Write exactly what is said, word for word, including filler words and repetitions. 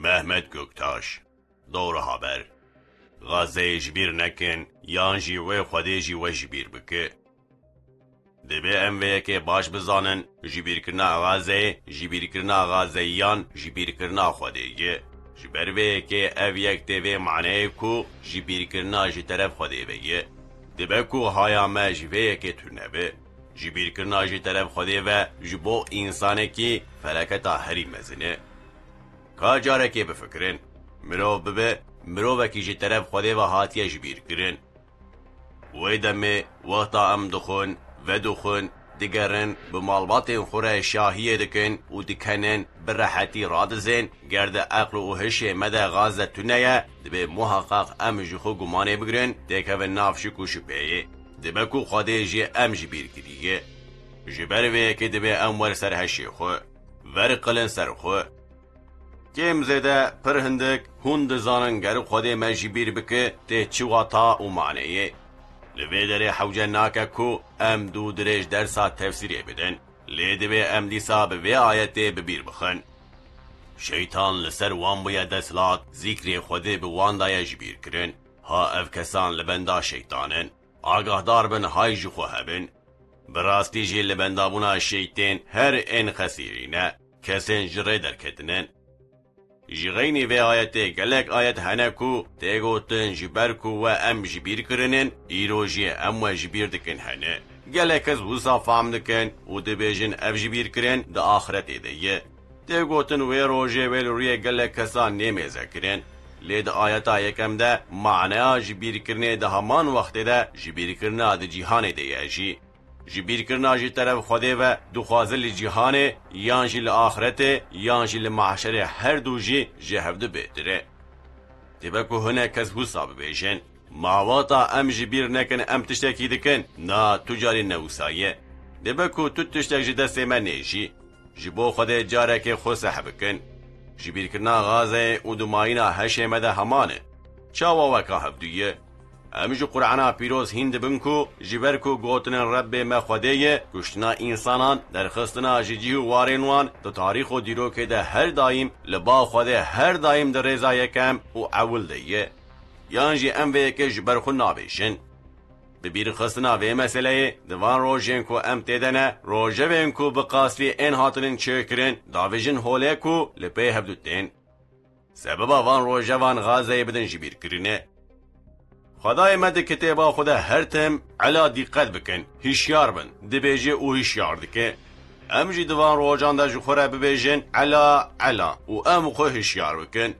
Mehmet Göktaş, Doğru Haber. Gazeyê ji bîr nekin, yan jî wê Xwedê jî we ji bîr bike. Divê em vê yekê baş bizanin, ji bîrkirina Gazeyê, ji bîrkirina Gazeyiyan, ji bîrkirina Xwedê ye. Ji ber vê yekê ev yek tê vê maneyê ku ji bîrkirina ji teref Xwedê ve ye. Dibe ku haya me ji vê yekê tune be. Ji bîrkirina ji teref Xwedê ve ji bo însanekî felaketa herî mezin e. Ka carekê bifikirin, mirov bibe mirovekî ji teref Xwedê ve hatiye ji bîr kirin. Wê demê wexta em dixwin, vedixwin, digerin, bi malbatên xwe re şahiyê dikin û dikenin, bi rehetî radizên, ger di eql û hişê me de Gaze tune ye, dibê muheqeq em ji xwe gumanê bigirin, têkevin nav şik û şibheyê. Dibe ku Xwedê jî em ji bîr kiriye. Ji ber vê yekê dibê em wer ser hişê xwe, ver qilin ser xwe. Kêm zêde pir hindik hûn dizanin ger Xwedê me ji bîr bike tê çi wata û maneyê. Li vê derê hewce nake ku em dû dirêj dersa tefsîrê bidin. Lê divê em dîsa bi vê ayetê bi bîr bixin. Şeytan li ser wan bûye desthilat, zîkrê Xwedê bi wan daye ji bîr kirin. Ha ev kesan li benda şeytan in. Agahdar bin, hay ji xwe hebin. Bi rastî jî li bendabûna şeytên her ên xesîrî ne. Kesên ji rê derketin in. Ji xeynî vê ayetê gelek ayet hene ku tê gotin ji ber ku we em ji bîr kirinin, îro jî em we ji bîr dikin hene. Gelek kes wisa fam dikin û dibêjin ev ji bîr kirin di axretê de ye. Tê gotin wê rojê wê li rûyê gelek kesan nê mêze kirin. Lê di ayeta yekem de maneya ji bîr kirinê di heman wextê de ji bîr kirina di cîhanê de ye jî. Ji bîrkirina ji teref Xwedê ve dixwaze li cîhanê, yan jî li axretê, yan jî li mahşerê her du jî ji hevdu bêtir e. Dibe ku hinek kes wisa bibêjin, ma wexta em ji bîr nekin em tiştekî dikin, na tu carî ne wisa ye. Dibe ku tu tiştek ji destê me nêjî. Ji bo Xwedê carekê xwe seh bikin. Ji bîrkirina Gazeyê û dumayîna heşê me de heman e. Çawa weka hevdû ye? Em ji Qur'ana pîroz hîn dibin ku ji ber ku gotinên Rebbê me Xwedê ye, kuştina însanan, derxistina ji cih û warên wan di tarîx û dîrokê de her daîm li ba Xwedê her daîm di rêza yekem û ewil de ye. Yan jî em vê yekê ji ber xwe nabêjin. Bi bîrxistina vê meseleyê, di van rojên ku em tê de ne, rojevên ku bi qastî ên hatinin çêkirin, davêjin holê ku li pê hevdu tên. Sebeba van rojevan Gazeyê bidin ji bîrkirinê. Xwedayê me di kitêba xwe de her tim ela dîqet bikin, hişyar bin, dibêje û hişyar dike. Em jî di van rojan de ji xwe re bibêjin ela, ela û em xwe hişyar bikin.